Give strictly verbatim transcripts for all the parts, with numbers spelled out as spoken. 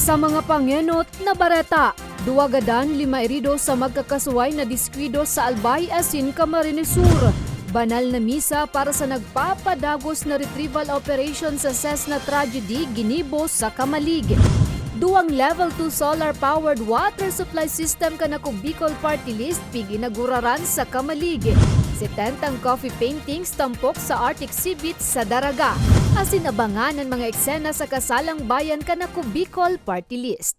Sa mga pangenot na bareta, duwa gadan, lima irido sa magkakasuway na diskwido sa Albay asin Camarines Sur. Banal na misa para sa nagpapadagos na retrieval operation sa Cessna tragedy ginibo sa Camalig. Duwang level two solar-powered water supply system kan Ako Bicol Party List pig-inaguraran sa Camalig. Setentang coffee paintings tampok sa Arctic Sea Beach sa Daraga. Asin abangan an mga eksena sa Kasalang Bayan kan Ako Bicol Party List.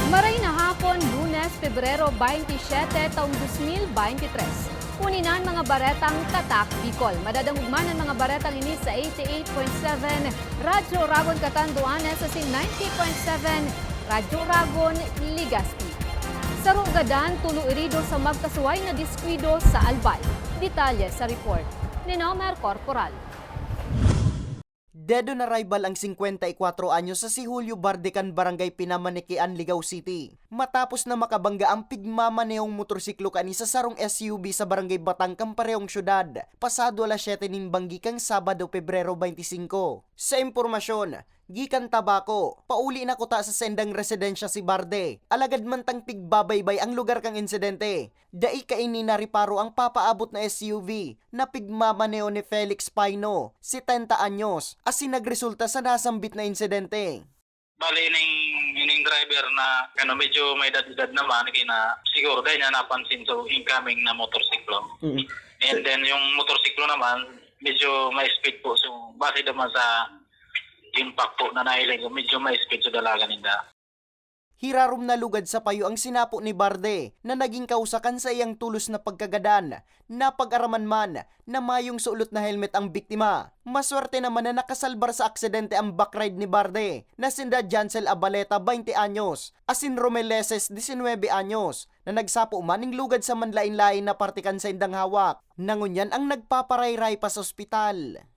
Maray na hapon, Lunes, Pebrero twenty-seven, taong dos mil bente tres. Uni na an mga baretang Tatak Bicol. Madadangog man an mga baretang ini sa eighty-eight point seven Radyo Oragon, Catanduanes, asin ninety point seven Radyo Oragon, Legazpi. Saro gadan, tolo irido sa magkasuway na diskwido sa Albay. Detalye sa report ni Nomer Corporal. Dead on arrival ang singkwenta y kwatro anyos sa si Julio Barde kan Barangay Pinamanikian, Ligao City, matapos na makabangga ang pigmamanehong motorsiklo kaini sa sarong S U V sa Barangay Batang kan parehong syudad, pasado alas siyete nin banggi kan Sabado, Pebrero twenty-five. Sa impormasyon, gikan Tabaco, pauli na kuta sa saindang residensya si Barde, alagad mantang pigbabaybay ang lugar kan insidente, dai kaini nareparo ang papaabot na S U V na pigmamaneho ni Felix Paino, setenta anyos, asin nagresulta sa nasambit na insidente. Bali, ining, ining driver na, ano, medyo may edad-edad naman, kina, siguro dahil niya napansin, so, incoming na motorsiklo. Mm. And then, yung motorsiklo naman, medyo ma-speed po. So, base naman sa impact po na nahiling ko, medyo ma-speed sa dalagan ninda. Hirarom na lugad sa payo ang sinapo ni Barde na naging kausa kan saiyang tulos na pagkagadan. Napag-araman man na mayong sulot na helmet ang biktima. Maswerte naman na nakasalbar sa aksidente ang backride ni Barde, na sinda Jansel Abaleta, twenty anyos, asin Romel Leses, disinwebe anyos, na nagsapo man nin lugad sa manlaen-laen na parte kan saindang hawak, na ngunyan ang nagpaparayray pa sa ospital.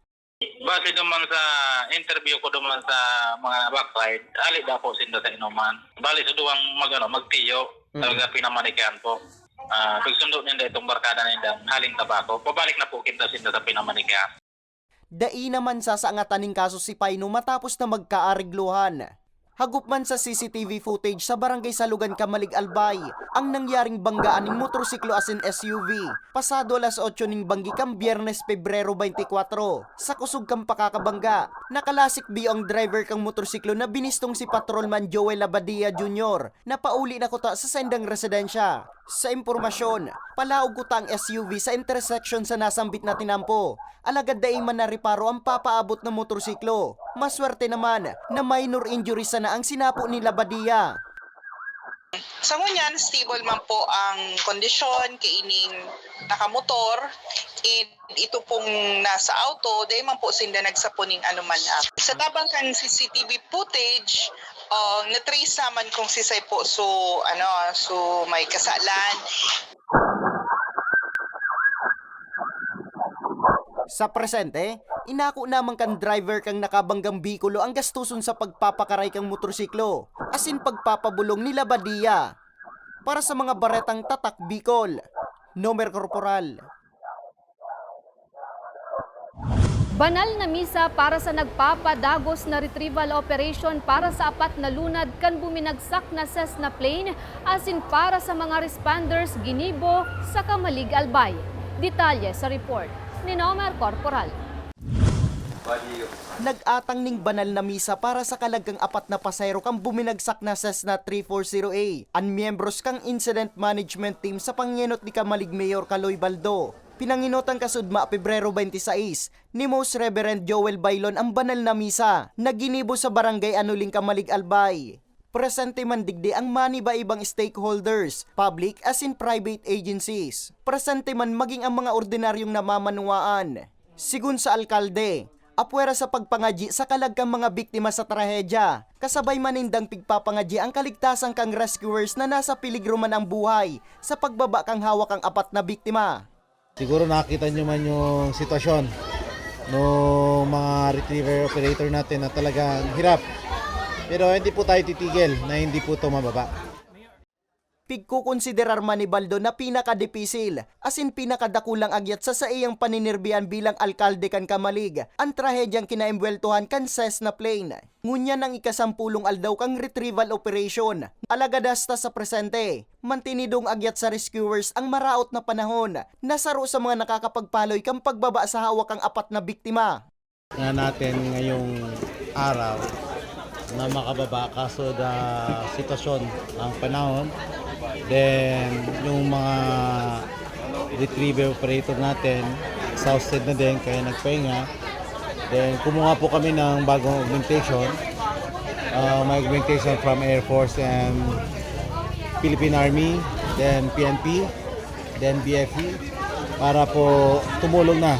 Base duman sa interview ko duman sa mga backside, hali daw po sinda sa inuman. Bali sa duwang mag-, ano, magtiyo, Mm. talaga pinamanikihan po. Ah, pagsundo ninda itong barkada ninda, haling Tabaco. Pabalik na po kinta sinda sa pinamanikihan. Dai naman sasaangatan nin kaso si Paino matapos na magkaareglohan. Hagop man sa C C T V footage sa Barangay Salugan, Camalig, Albay, ang nangyaring banggaan nin motorsiklo asin S U V, pasado alas otso nin banggi kan Biyernes, Pebrero twenty-four, sa kusog kan pakakabangga. Nakalasik biyo ang driver kan motorsiklo na binistong si Patrolman Joel Labadia Junior, na pauli na kuta sa saindang residensya. Sa impormasyon, palaog kuta ang S U V sa intersection sa nasambit na tinampo. Alagad dai man nareparo ang papaabot na motorsiklo. Maswerte naman na minor injuries sana ang sinapo ni Labadia. Sa ngunyan, stable man po ang kondisyon kaining nakamotor. And ito pong nasa auto, dai man po sinda nagsapo nin anuman, ah. Sa tabang kan C C T V footage, ah, na-trace naman kung sisay po so, ano, so may kasalan. Sa presente, inako naman kan driver kan nakabanggang behikulo ang gastuson sa pagpapakaray kan motorsiklo asin pagpapabolong ni Labadia. Para sa mga baretang Tatak Bicol, Nomer Corporal. Banal na misa para sa nagpapadagos na retrieval operation para sa apat na lunad kan buminagsak na Cessna plane asin para sa mga responders ginibo sa Camalig, Albay. Detalye sa report ni Nomer Corporal. Nag-atang nin banal na misa para sa kalag kan apat na pasahero kan buminagsak na Cessna three four zero A an miyembros kan Incident Management Team sa pangenot ni Camalig Mayor Kaloy Baldo. Pinangenotan kasudma Pebrero twenty-six ni Most Reverend Joel Bailon ang banal na misa na ginibo sa Barangay Anuling, Camalig, Albay. Presente man digdi ang maniba-ibang stakeholders, public asin private agencies. Presente man maging ang mga ordinaryong namamanwaan. Sigon sa alkalde, apwera sa pagpangadyi sa kalag kan mga biktima sa trahedya, kasabay man nindang pigpapangadyi ang kaligtasan kan rescuers na nasa peligro man ang buhay sa pagbaba kan hawak kan apat na biktima. Siguro nakita nyo man yung sitwasyon. Nung mga retriever operator natin na talagang hirap. Pero hindi po tayo titigil na hindi po 'to mababa. Pigkukonsiderar man ni Baldo na pinakadipisil, asin pinakadakulang agyat sa saiyang paninirbihan bilang alkalde kan Camalig, an trahedyang kinaembweltohan kan Cessna plane. Ngunyan an ikasampulong aldaw kan retrieval operation. Alagad hasta sa presente, mantinidong agyat sa rescuers ang maraot na panahon na saro sa mga nakakapagpaloy kan pagbaba sa hawak kan apat na biktima. Nga natin ngayong araw na makababa kaso da sitwasyon ng panahon. Then, yung mga retriever operator natin, exhausted na din, kaya nagpahinga. Then, kumuha po kami ng bagong augmentation. Ah, may augmentation from Air Force and Philippine Army, then P N P, then B F P, para po tumulong na.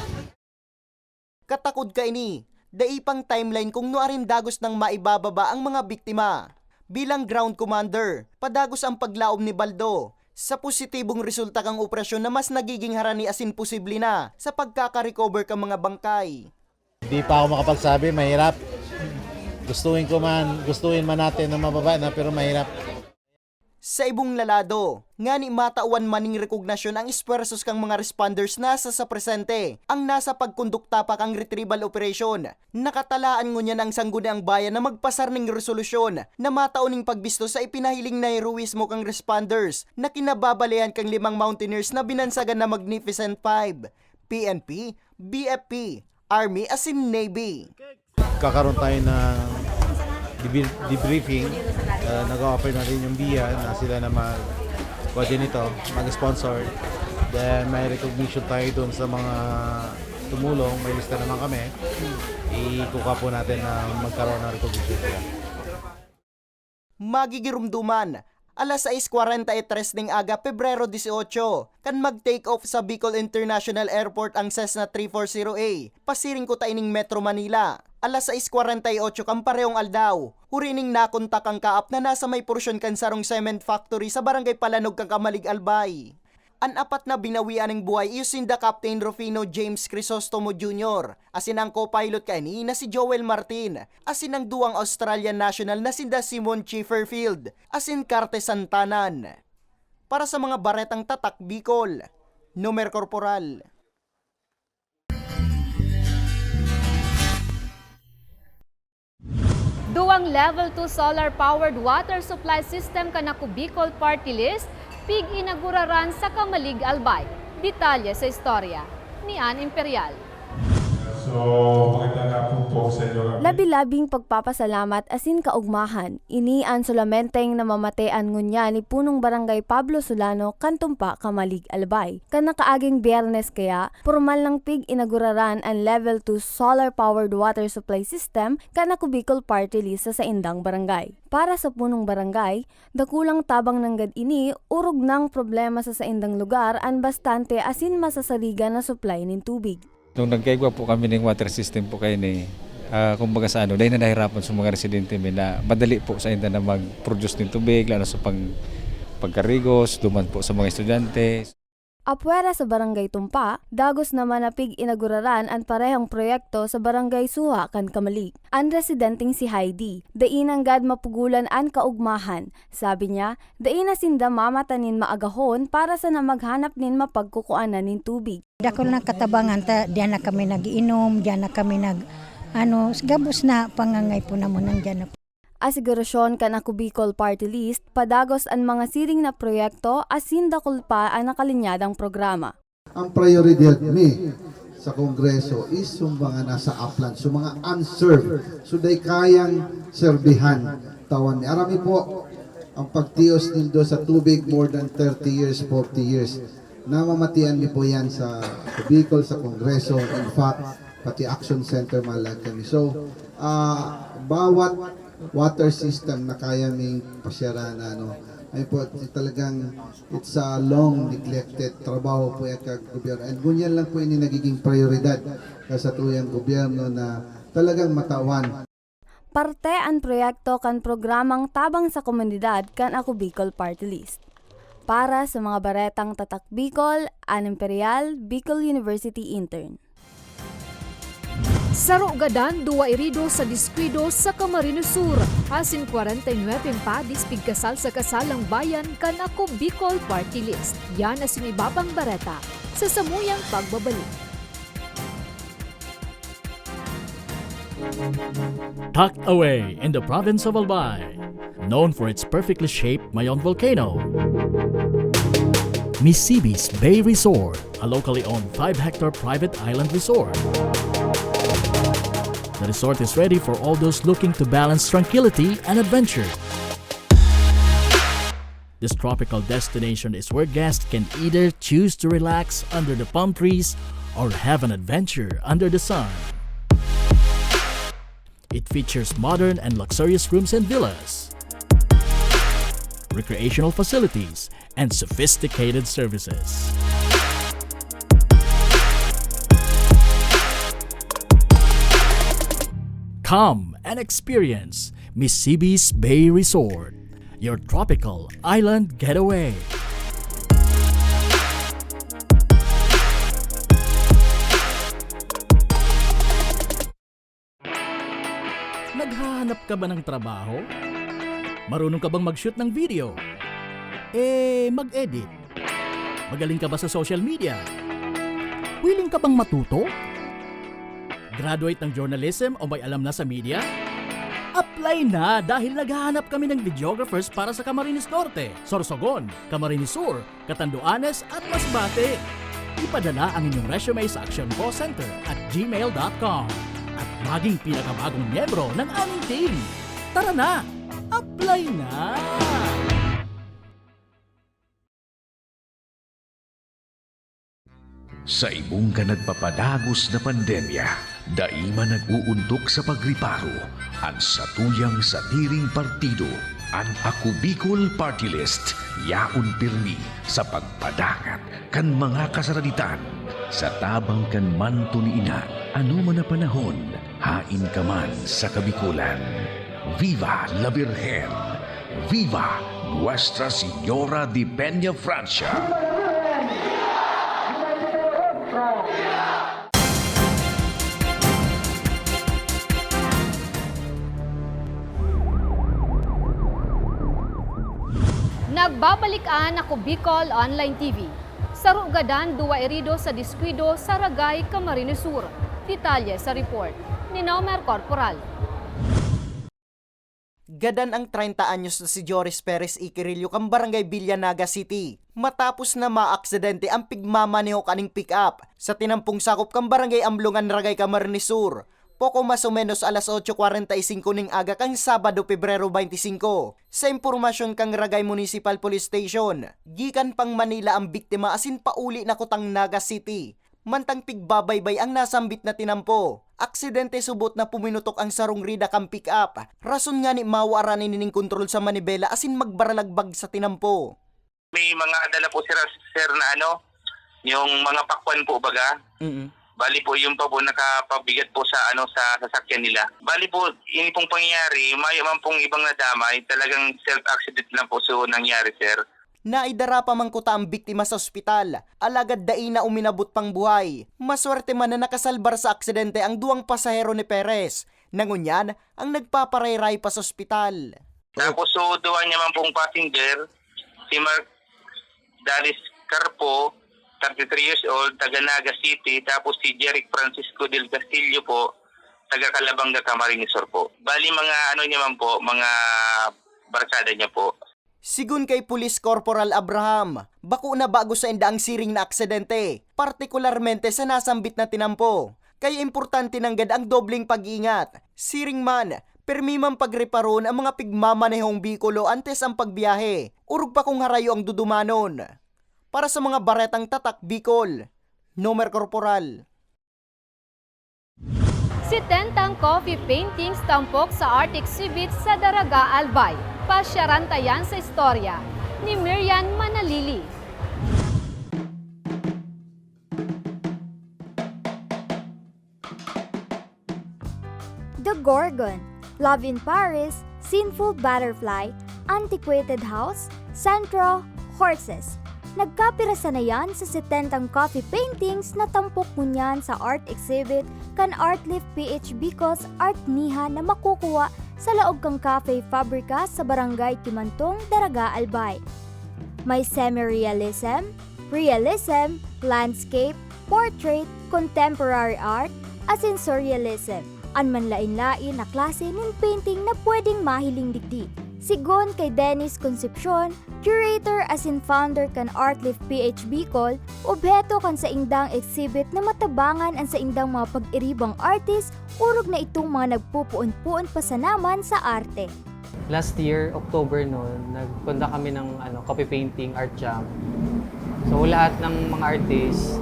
Katakod kaini, dai pang timeline kung nuarin dagos nang maibababa ang mga biktima. Bilang ground commander, padagos ang paglaom ni Baldo sa positibong resulta kan operasyon na mas nagiging harani asin posible na sa pagkaka-recover kan mga bangkay. Di pa ako makapagsabi, mahirap. Gustuhin ko man, gustuhin man natin na mababa na, pero mahirap. Sa ibong lalado, ngani matawan man ning rekognasyon ang esfuerzos kan mga responders nasa sa presente, ang nasa pagkondukta pa kan retrieval operation. Nakatalaan ngunyan ang Sangguniang Bayan na magpasar ning resolusyon na matao ning pagbisto sa ipinahiling na heroismo kan responders na kinababalehan kan limang mountaineers na binansagan na Magnificent Five, P N P, B F P, Army asin Navy. Kakaroon tayo ng debi-, debriefing. Ah, nag-o-offer na rin yung BIA na sila na mag-, kuha din ito, mag-sponsor. Then may recognition tayo doon sa mga tumulong, may lista naman kami. Ikukuha po natin na magkaroon ng recognition sila. Magigirumduman, alas sais kwarenta y tres ning aga, Pebrero dieciocho, kan mag-take off sa Bicol International Airport ang Cessna three four zero A, pasiring kuta ining Metro Manila. Alas sais kwarenta y ocho kan parehong aldaw, huri ning nakontak ang kaap na nasa may porsyon kan sarong cement factory sa Barangay Palanog kan Camalig, Albay. An apat na binawian nin buhay iyo sinda Captain Rufino James Crisostomo Junior, asin ang co-pilot kaini na si Joel Martin, asin ang duwang Australian national na sinda Simon Chipperfield asin Carte Santanan. Para sa mga baretang Tatak Bicol, Nomer Corporal. Duwang Level two solar-powered water supply system kan Ako Bicol Party List, pig-inaguraran sa Camalig, Albay. Detalye sa istorya ni Ann Imperial. So, magandang hapon po sa inyo lahat. Labi-labing pagpapasalamat asin kaugmahan, ini an solamenteng namamatean ngunyan ni Punong Barangay Pablo Solano kan Tumpa, Camalig, Albay. Kan nakaaging Biyernes kaya, pormal nang pig-inaguraran an Level two solar-powered water supply system kan Ako Bicol Party List sa saindang barangay. Para sa punong barangay, dakulang tabang nanggad ini, orog nang problema sa saindang lugar an bastante asin masasarigan na supply nin tubig. Nung nagkaigwa po kami ning water system po kaini, ah, kumbaga sa ano, dai na nahirapan sa mga residente mi na madali po sa inda na mag-produce nin tubig, lalo sa pang-, pagkarigos, duman po sa mga estudyante. Apwera sa Barangay Tumpa, dagos naman na pig-inaguraran an parehong proyekto sa Barangay Suha kan Camalig. An residenteng si Heidi, dai nanggad mapugulan an kaugmahan. Sabi niya, dai na sinda mamata nin maagahon para sana maghanap nin mapagkukuanan nin tubig. Dakul na katabangan ta, diyan na kami nag-iinom, diyan na kami nag-, ano, gabos na pangangay po naman nandyan na. Asigurasyon kan Ako Bicol Party List, padagos an mga siring na proyekto asin dakul pa an nakalinyadang programa. Ang prioridad mi sa Kongreso is yung mga nasa upland, so mga unserved, so dai kayang serbihan tawan mi. Aram mi po, ang pagtios nindo sa tubig more than thirty years, forty years. Namamatian mi po yan sa Bicol, sa Kongreso. In fact, pati Action Center, malag kami. So, ah, bawat water system na kaya ming pasyarahan, ano, ay po, talagang it's a long neglected trabaho po yan kag gobyerno. And ngunyan lang po ini nagiging prioridad sa satuyang gobyerno na talagang matawan. Parte an proyekto kan programang Tabang sa Komunidad kan Ako Bicol Party List. Para sa mga baretang Tatak Bicol, Ann Imperial, Bicol University Intern. Saro gadan, duwa herido sa diskwido sa Camarines Sur, asin kwarenta y nuwebe ang padis pigkasal sa kasalang bayan kan Ako Bicol Party List. Yan asin iba pang bareta sa samuyang pagbabalik. Tucked away in the province of Albay, known for its perfectly shaped Mayon volcano, Misibis Bay Resort, a locally owned five-hectare private island resort. The resort is ready for all those looking to balance tranquility and adventure. This tropical destination is where guests can either choose to relax under the palm trees or have an adventure under the sun. It features modern and luxurious rooms and villas, recreational facilities, and sophisticated services. Come and experience Misibis Bay Resort, your tropical island getaway. Naghahanap ka ba ng trabaho? Marunong ka bang mag-shoot ng video? Eh, mag-edit? Magaling ka ba sa social media? Willing ka bang matuto? Graduate ng journalism o may alam na sa media? Apply na, dahil naghahanap kami ng videographers para sa Camarines Norte, Sorsogon, Camarines Sur, Catanduanes at Masbate. Ipadala ang inyong resume sa actioncallcenter at gmail dot com at maging pinakabagong miyembro ng aming team. Tara na! Apply na! Sa ibong kan nagpapadagos na pandemya, dai man nag-uuntok sa pagriparo an satuyang sadiring partido. An Ako Bicol Party List yaon pirmi sa pagpadangat kan mga kasaraditan. Sa tabang kan manto ni Ina, anoman na panahon, haen ka man sa Kabikolan. Viva la Virgen! Viva Nuestra Señora de Peña Francia! Nagbabalik an Ako Bicol Online T V. Saro gadan, duwa herido sa diskwido sa Ragay, Camarines Sur. Detalye sa report ni Nomer Corporal. Gadan ang treinta anyos na si Joris Perez Iquirillo kan Barangay Villa Naga City, matapos na maaksidente ang pigmamaneho kaning pick-up sa tinampong sakop kan Barangay Amlongan, Ragay, Camarines Sur, poko mas o menos alas otso kwarenta y singko ning aga kan Sabado, Pebrero twenty-five. Sa impormasyon kan Ragay Municipal Police Station, gikan pang Manila ang biktima asin pauli na kutang Naga City. Mantang pigbabaybay ang nasambit na tinampo, aksidente subot na puminutok ang sarong rida kan pick-up, rason ngani mawaran ini nin kontrol sa manibela asin magbaralagbag sa tinampo. May mga dala po sila, sir, na ano, yung mga pakwan po, baga. Mm. Bali po, yun pa po nakapabigat po sa, ano, sa sasakyan nila. Bali po, ini pong pangyayari, mayo man pong ibang nadamay, talagang self-accident lang po so nangyari, sir. Naidara pa man kuta ang biktima sa ospital, alagad dai na uminabot pang buhay. Maswerte man na nakasalbar sa aksidente ang duwang pasahero ni Perez, na ngunyan ang nagpaparayray pa sa ospital. Tapos, so, duwa niya man pong passenger, si Mark Dalis Carpo, thirty-three years old, taga Naga City, tapos si Jeric Francisco del Castillo po, taga Calabanga, Camarines Sur po. Bali, mga ano niya man po, mga barkada niya po. Sigon kay Police Corporal Abraham, bako na bago sainda ang siring na aksidente, partikularmente sa nasambit na tinampo. Kaya importante nanggad ang dobleng pag-iingat. Siring man, pirmi man pagreparon ang mga pigmamanehong behikulo antes ang pagbiyahe. Orog pa kung harayo ang dudumanon. Para sa mga baretang Tatak Bicol, Nomer Corporal. Setentang coffee paintings tampok sa art exhibit sa Daraga, Albay. Pasyaran ta yan sa istorya ni Mirian Manalili. The Gorgon, Love in Paris, Sinful Butterfly, Antiquated House, Centro, Horses. Nagkapirasanayan sa setentang coffee paintings na tampok ngunyan sa art exhibit kan Artlife P H Bicol's Art Nihan na makukuha sa laog kan Cafe Fabrica sa Barangay Kimantong, Daraga, Albay. May semi-realism, realism, landscape, portrait, contemporary art, asin surrealism, an manlaen-laen na klase nin painting na pwedeng mahiling digdi. Sigon kay Dennis Concepcion, curator asin founder kan Artlife P H Bicol, obheto kan saindang exhibit na matabangan an saindang mga pag-iribang artist, orog na itong mga nagpupoon-poon pasanaman sa arte. Last year, October noon, nag-conduct kami ng ano, coffee painting art jam. So lahat ng mga artists,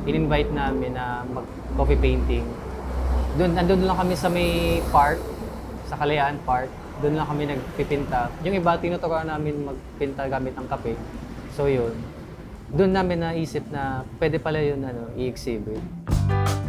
in-invite namin na mag-coffee painting. Doon, andun lang kami sa may park, sa Kalayaan Park. Doon lang kami nagpipinta. Yung iba, tinuturuan namin magpinta gamit ng kape. So yun, doon namin naisip na pwede pala yun ano, i-exhibit.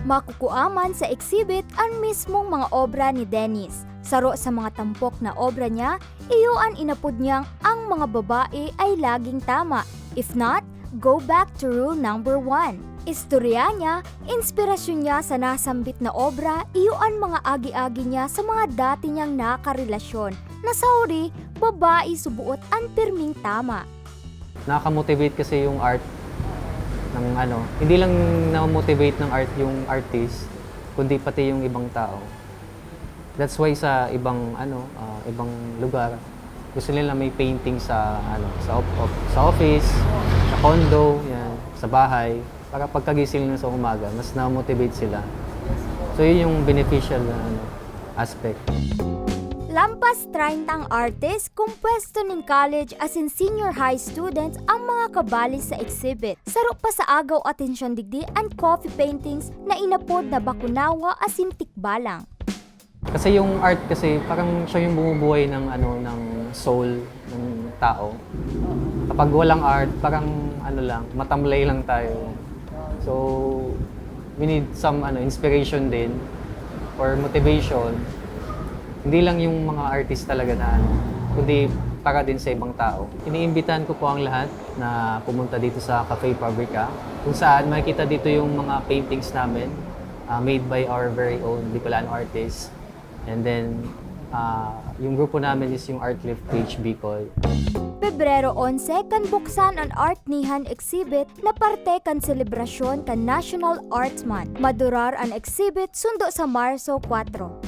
Makukuaman sa exhibit an mismong mga obra ni Dennis. Saro sa mga tampok na obra niya, iyo an inapod niyang ang mga babae ay laging tama. If not, go back to rule number one. Istorya niya, inspirasyon niya sa nasambit na obra, iyo an mga agi-agi niya sa mga dati niyang nakarelasyon. Na sa huli, babae subuot an pirming tama. Nakaka-motivate kasi yung art ng ano, hindi lang na-motivate ng art yung artist, kundi pati yung ibang tao. That's why sa ibang ano, ah, ibang lugar, gusto nila may painting sa ano, sa op- op- sa office, sa condo, yan, sa bahay, para pagkagising nila sa umaga, mas na-motivate sila. So yun yung beneficial na ano, aspect. Lampas treyntang artist, kumpwesto nin college asin senior high students ang mga kabali sa exhibit. Saro pa sa agaw atensyon digdi an coffee paintings na inapod na Bakunawa asin Tikbalang. Kasi yung art kasi parang siya yung bumubuhay ng ano ng soul ng tao. Kapag walang art, parang ano lang, matamlay lang tayo. So we need some ano inspiration din or motivation. Hindi lang yung mga artist talaga na ano, kundi para din sa ibang tao. Iniimbitahan ko po ang lahat na pumunta dito sa Cafe Fabrica, kung saan makikita dito yung mga paintings namin, ah, made by our very own Bicolano artists. And then, ah, yung grupo namin is yung Artlife P H Bicol. Pebrero onse kan buksan an Art Nihan exhibit na parte kan selebrasyon kan National Arts Month. Madurar an exhibit sundo sa Marso kwatro.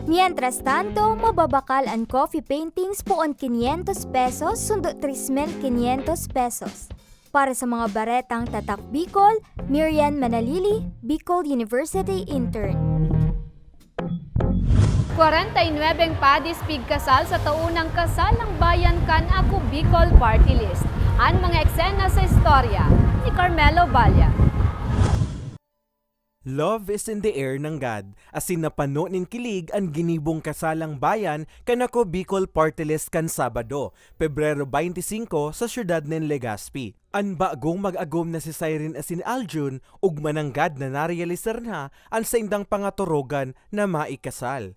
Mientras tanto, mababakal an coffee paintings poon kinyentos pesos sundo tres mil kinyentos pesos. Para sa mga baretang Tatak Bicol, Mirian Manalili, Bicol University Intern. Kwarenta y nuebeng padis pigkasal sa taunang Kasalang Bayan kan Ako Bicol Party List. An mga eksena sa istorya ni Carmelo Balla. Love is in the air nanggad, asin napano nin kilig an ginibong Kasalang Bayan kan Ako Bicol Party List kan Sabado, Pebrero twenty-five, sa siyudad nin Legazpi. An bagong mag-agom na si Siren asin Aljun ugma nanggad na narealisar na an saindang pangatorogan na maikasal.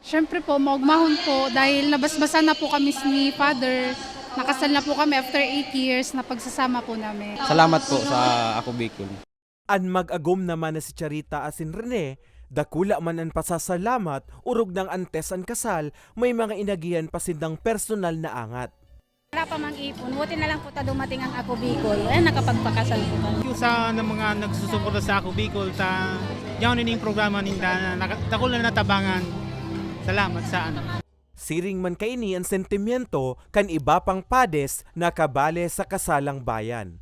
Siyempre po, maugmahon po dahil nabasbasan na po kami ni Father. Nakasal na po kami after eight years na pagsasama po namin. Salamat po sa Ako Bicol. An mag-agom naman na si Charita asin Rene, dakula man an pasasalamat, orog nang antes an kasal, may mga inagihan pa sindang personal na angat. Wala pa mang ipon, buti na lang po ta dumating ang Ako Bicol. Ayan, nakapagpakasal po kami. Thank you sa ng mga nagsusuporta sa Ako Bicol, sa yaon ining programa ninda na naka- dakula na natabangan. Salamat sa ano. Siring man kaini an sentimiento kan iba pang padis na kabale sa Kasalang Bayan.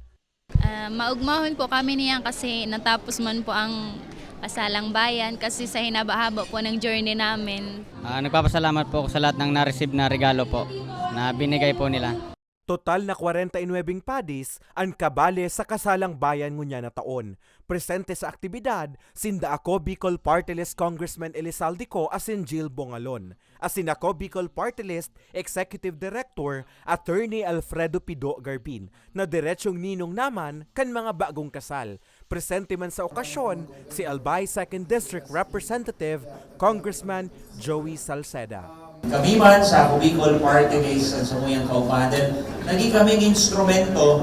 Ah, maugmahon po kami niyan kasi natapos man po ang Kasalang Bayan kasi sa hinaba-haba po ng journey namin. Ah, nagpapasalamat po ako sa lahat ng na-receive na regalo po na binigay po nila. Total na kwarenta y nuebeng padis an kabale sa Kasalang Bayan ngunyan na taon. Presente sa aktibidad, sinda Ako Bicol Party List Congressman Elizalde Co asin Jill Bongalon, asin Ako Bicol Party List Executive Director Attorney Alfredo Pido Garbin, na diretsong ninong naman kan mga bagong kasal. Presente man sa okasyon si Albay Second District Representative Congressman Joey Salceda. Kami man sa Ako Bicol Party List at sa Muyang Kaupadan, naging kaming instrumento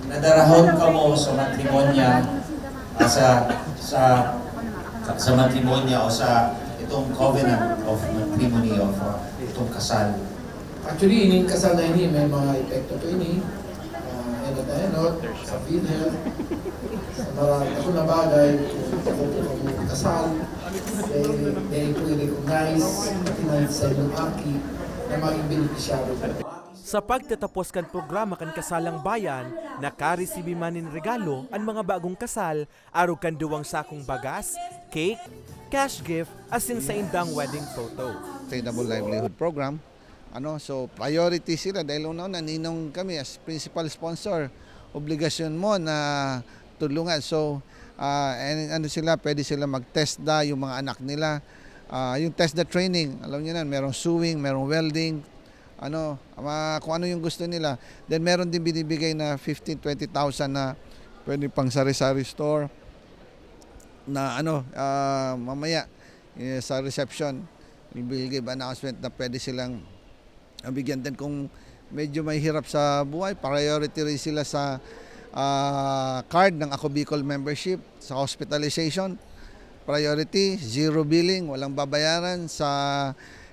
Nadarahon kamo sa matrimonya, ah, sa, sa, sa matrimonya o sa itong covenant of matrimony of, ah, itong kasal. Actually, ining kasal na ini, may mga epekto to ini. Ah, enot na enot, sa PhilHealth, sa mga, ako na bagay, kung ako po kamo kasal, they, they po recognize, pati na sa inyong aki, na maging beneficiary po. Sa pagtatapos kan programa kan Kasalang Bayan, nakaresibi man nin regalo an mga bagong kasal, arog kan duwang sakong bagas, cake, cash gift, asin saindang wedding photo. Sustainable Livelihood Program. Ano, so priority sila dahil una-una ninong kami as principal sponsor. Obligasyon mo na tulungan. So ah, and ano sila, pwede sila mag-TESDA yung mga anak nila. Ah, yung TESDA training, alam niyo na, merong sewing, merong welding, ano, mga, kung ano yung gusto nila. Then meron din binibigay na fifteen, twenty thousand na pwede pang sari-sari store na ano, ah, mamaya eh, sa reception, we will give announcement na pwede silang mabigyan din kung medyo may hirap sa buhay. Priority rin sila sa ah, card ng Ako Bicol membership, sa hospitalization. Priority, zero billing, walang babayaran. Sa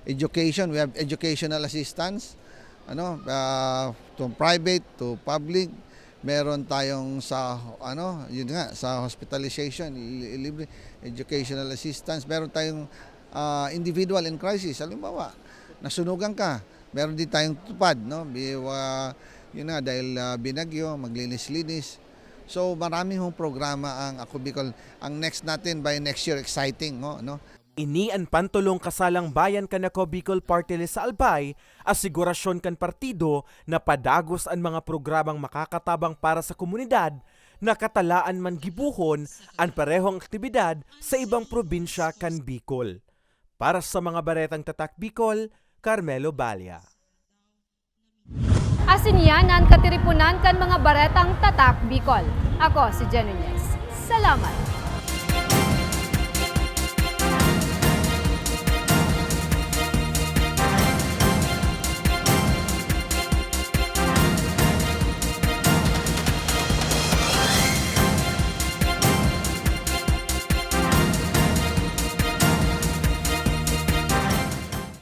education, we have educational assistance. Ano, ah, to private, to public, meron tayong sa ano, yun nga, sa hospitalization, li- libre, educational assistance, meron tayong ah, individual in crisis. Halimbawa, nasunugan ka, meron din tayong tupad, no? Bi- wa- yun na, dahil ah, binagyo, maglinis-linis. So, marami hong programa ang Ako Bicol. Ang next natin by next year, exciting, no? no? Ini an pantulong Kasalang Bayan kan Ako Bicol Party List sa Albay, asigurasyon kan partido na padagos an mga programang makakatabang para sa komunidad, nakatalaan man gibohon an parehong aktibidad sa ibang probinsya kan Bicol. Para sa mga baretang Tatak Bicol, Carmelo Balia. Asin yan an katiriponan kan mga baretang Tatak Bicol. Ako si Jen Nunez. Salamat!